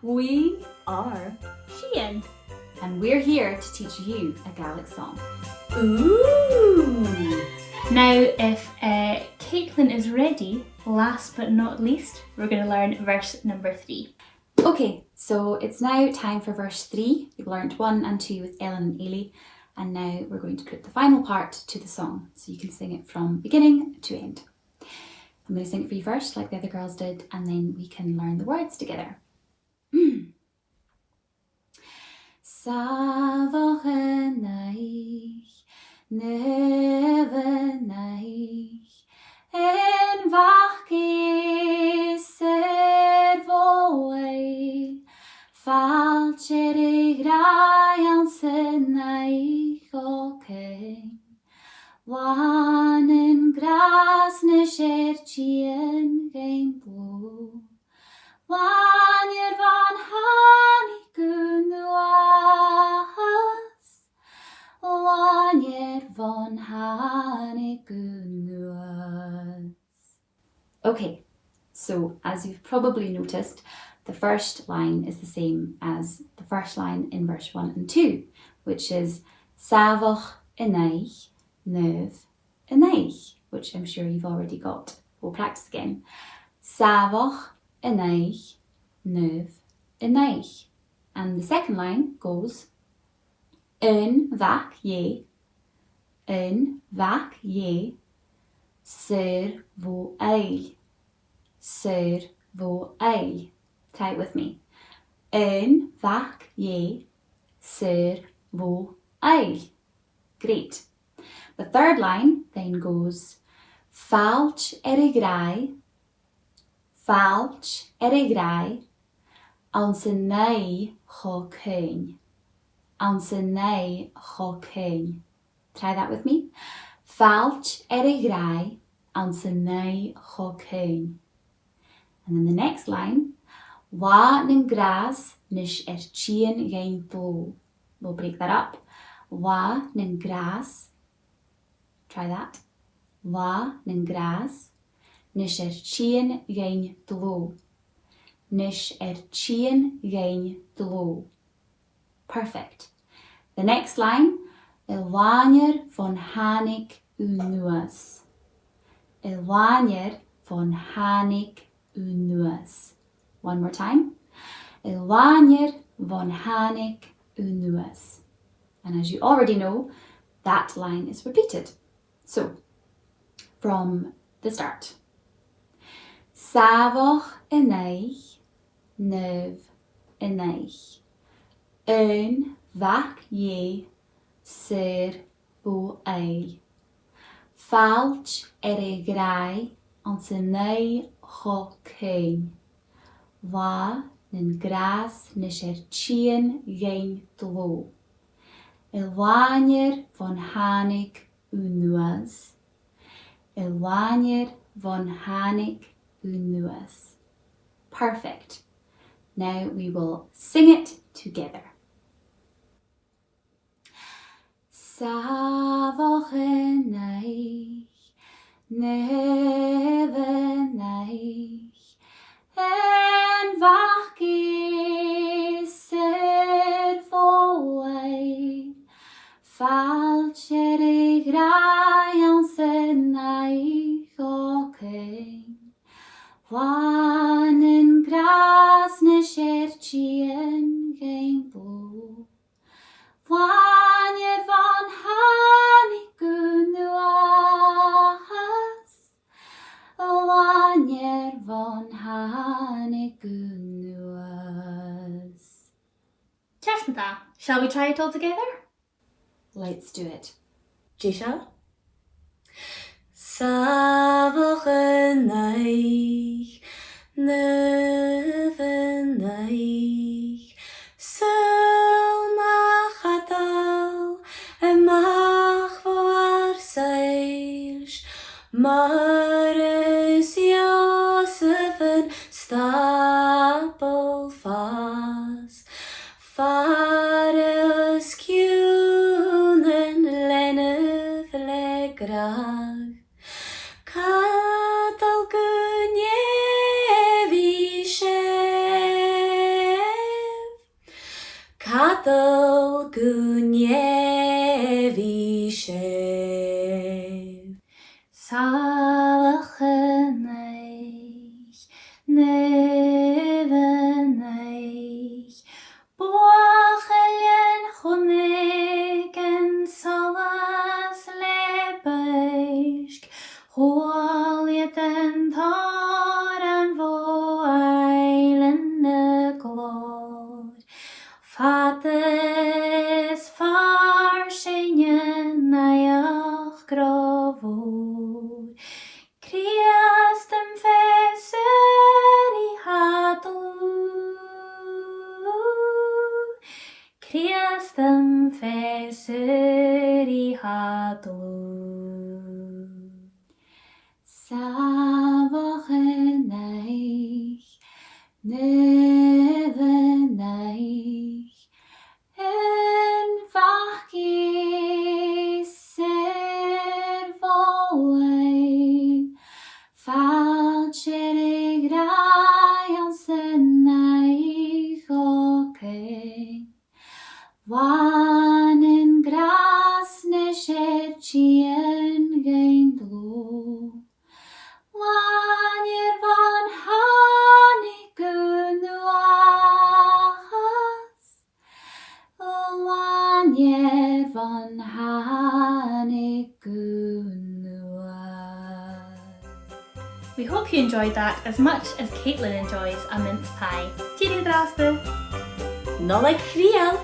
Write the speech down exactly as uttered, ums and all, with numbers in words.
We are Sian. And we're here to teach you a Gaelic song. Ooh! Now, if uh, Caitlin is ready, last but not least, we're going to learn verse number three. Okay, so it's now time for verse three. We've learnt one and two with Ellen and Eilidh, and now we're going to put the final part to the song, so you can sing it from beginning to end. I'm going to sing it for you first, like the other girls did, and then we can learn the words together. 'S a' bhoireannach, naomh a-nis, aon mhac dheth 's aon bho-aill, fàilte air a' ghràidh anns an aghaidh cho caoin. Làn an gràs, nis air tighinn dhan t-slògh. Làn air bhon thàinig thu nuas. Làn air bhon thàinig thu nuas. Okay, so as you've probably noticed, the first line is the same as the first line in verse one and two, which is 's a' bhoireannach, naomh a-nis, which I'm sure you've already got. We'll practice again. 'S a' bhoireannach, naomh a-nis. And the second line goes, aon mhac dheth, aon mhac dheth, 's aon bho-aill, 's aon bho-aill. Try it with me. Aon mhac dheth, 's aon bho-aill. Great. The third line then goes, fàilte air a' ghràidh, fàilte air a' ghràidh, anns an aghaidh cho caoin. Anns an aghaidh cho caoin. Try that with me. Fàilte air a' ghràidh, anns an aghaidh cho caoin. And then the next line, làn an gràs, nis air tighinn dhan t-slògh. We'll break that up. Làn an gràs. Try that. Làn an gràs, nis air tighinn dhan t-slògh. Nis air tighinn dhan t-slògh. Perfect. The next line, a làithean air bhon thàinig thu nuas. A làithean air bhon thàinig thu nuas. One more time. A làithean air bhon thàinig thu nuas. And as you already know, that line is repeated. So, from the start. 'S a' bhoireannach, naomh a-nis, aon mhac dheth 's aon bho-aill. Fàilte air a' ghràidh anns an aghaidh cho caoin. Làn an gràs, nis air tighinn dhan t-slògh. A làithean air bhon thàinig thu nuas. A làithean air bhon thàinig thu nuas. Perfect. Now we will sing it together. 'S a' bhoireannach, naomh a-nis, aon mhac dheth 's aon bho-aill. Fàilte air a' ghràidh anns an aghaidh cho caoin. Làn an gràs, nis air tighinn dhan t-slògh. Làithean air bhon thàinig thu nuas. Làithean air bhon thàinig thu nuas. Ceart ma-thà. Shall we try it all together? Let's do it. Deiseil? 'S a' bhoireannach, naomh a-nis, saoil nach eil a-mach bho ar soills', mar as Iòsaph an stàball fàs. Far as ciùin leanabh le gràdh, cadal gu nèamh i seo. dol gu nèamhaidh sibh. Sàmhach an oidhche, naomh an oidhche, buachaillean chunnaic an solas le boillsg, chuala iad an t-òran bho aibhlean na glòir. Fada is farsaing an naidheachd ro-mhòr, Crìosd am fear saor tha dlùth, Crìosd am fear saor tha dlùth. Sàmhach an oidhche, naomh an oidhche, an Mhac Ìosa air bhonn làidir, fàilte air a' ghràidh anns an oidhche againn. Làn an gràs 's air tighinn dhuinn dlùth. Làn air bhonn thàinig gu nuadhas, làn air bhonn thàinig gu nuadhas. We hope you enjoyed that as much as Caitlin enjoys a mince pie. Tìoraidh an-dràsta! Nollaig Chridheil!